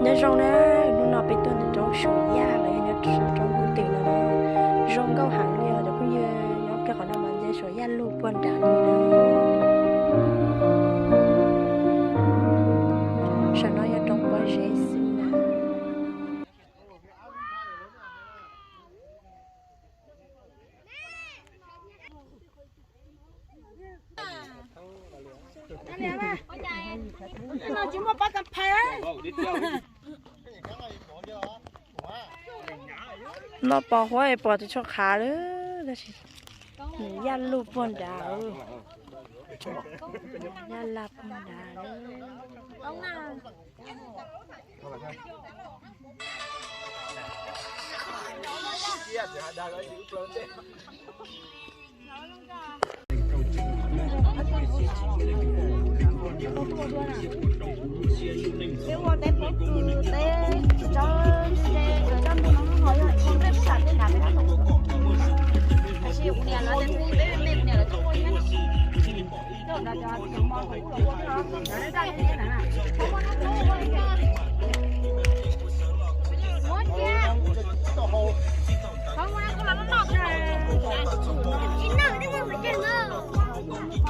Nyob zoo na, hnub no peb tuaj ntawm roob Suav Yaj los yog nyob roob Hub Twm no, zoo nkauj heev li os cov phooj ywg. Nyob kiag qhov no mas nce Suav Yaj lug puag nrad li na. Saum no yog roob Pob Zeb xwb na. No pos huab es pom tus tshuaj qhav lawm, tab sis nws yaj lug puag nrad. Yaj laj puag nrad.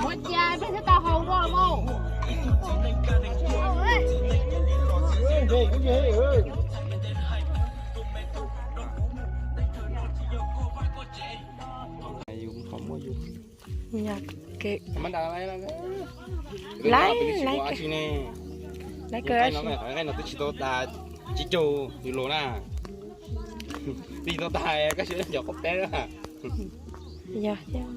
Ua cas peb twb tau haus dua los mas. Yus qhov muaj yus. Yog kev laib, laib kawg. Nqaij no twb tsis tau tas tsib caug yus los na. Twb tsis tau tas koj tsis nco qhov peb na. Yog thiab.